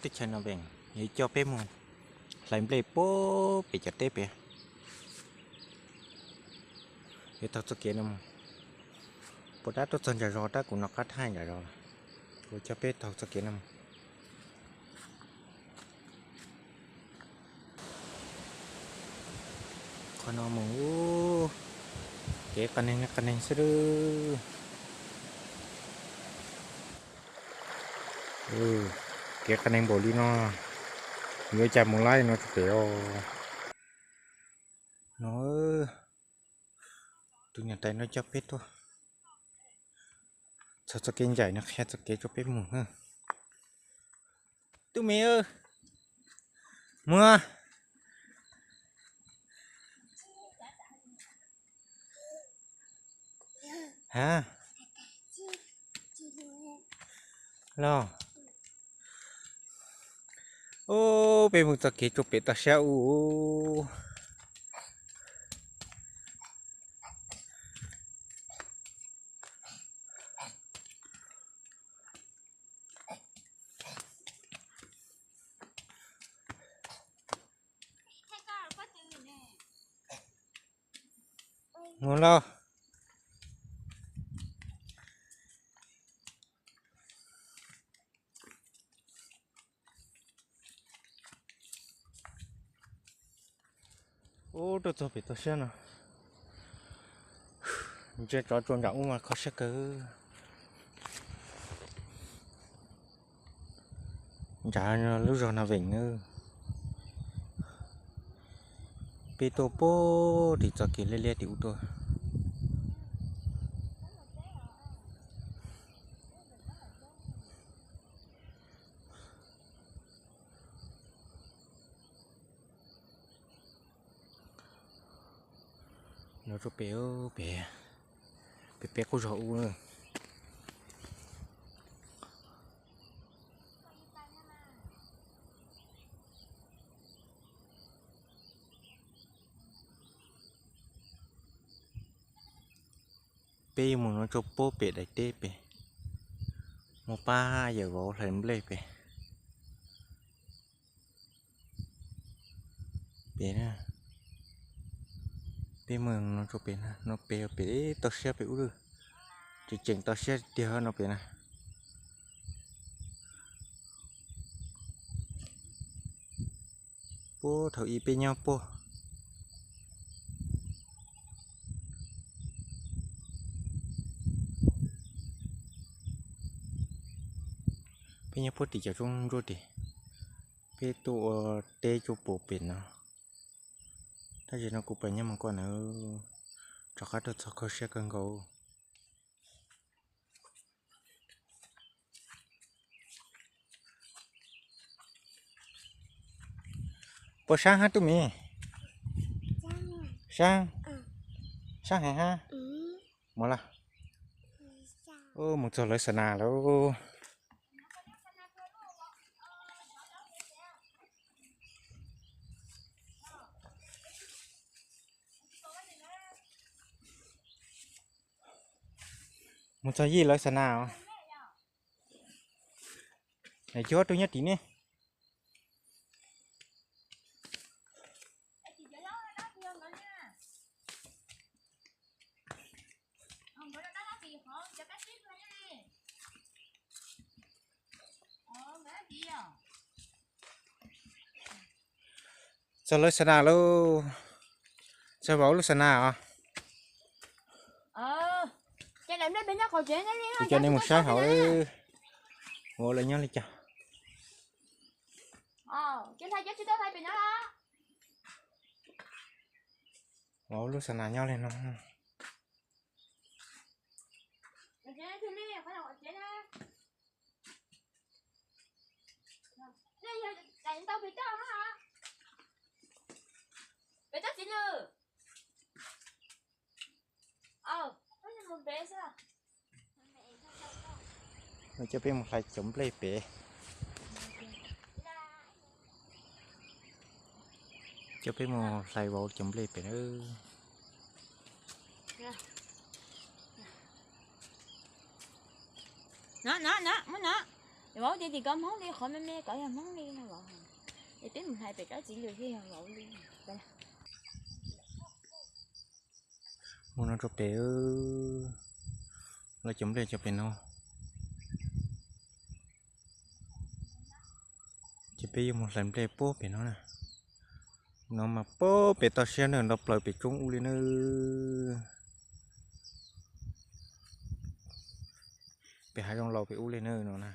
Teb chaws Nam Vees, yuav coj peb mus hlais nplej puag pem cov teb pem. Yuav taug txoj kev no mus, puas dab tuaj txog nram zos tab kuv nov qab thaij nram zos lawm. Kuv coj peb taug txoj kev no mus. Qhov no mus, kev qias neeg qias neeg xwb. Kev qias neeg npaum li no, yuav cas mus laib no rau pem os. No, tus niam tais no coj peb tuaj txog txoj kev ncaim no qhia txoj kev rau peb mus na. Tub me, mus. Ha los. Ub, peb mus txoj kev rau pem toj siab ub. Mus lauj. Ub, tuaj txog pem toj siab no, ntsia tsov rua nram ub mas kho siab kawg. Nram lub zos Nas Vees na, peb tuaj puag tim txoj kev liab liab tim ub tuaj. Los rau pem, pem, pem peb qub zos ub na. Peb yuav mus no rau puag pem daim teb pem, mus pab yawm vauv hlais nplej pem. Pem, peb mus no rau pem na, no pem, pem toj siab pem ub lawm, tseem tseem toj siab tiag no pem na. Puag thaum ub peb nyob puag, peb nyob puag tim cov roob ntsuab tim, peb tuaj ua teb tuaj puag pem no. Tab sis no kuv pab nyob mus kuaj na, rov qab tuaj txog kho siab kawg nkaus. Puas sab hab tub me? Sab, sab heev hab. Mus lawm, mus txog lawv xa nas lawm. Mus txog yij lawv xa nas os. Cuab tub nyob tim ne. Txog lawv xa nas lauj. Txog vauv lub xa nas os. Kuv coj nej mus saib hauv, vauv lawv nyob li cas. Vauv lub xa nas nyob li no. Coj peb mus hlais cov nplej pem. Coj peb mus hlais vauv cov nplej pem nawb. No, no, no, muab no. Vauv tias tim ko Hmoob li, qhov me me ko yog Hmoob li no vauv. Es peb mus hlais pem rab txiv lws thiaj yog vauv li. Mus no rau pem, lawv cov nplej cov pem no. Ces peb yuav mus hlais nplej puag pem no na. No mas puag pem toj siab na, nto plaws pem roob ub li na. Pem hav zoov laus pem ub li na no na.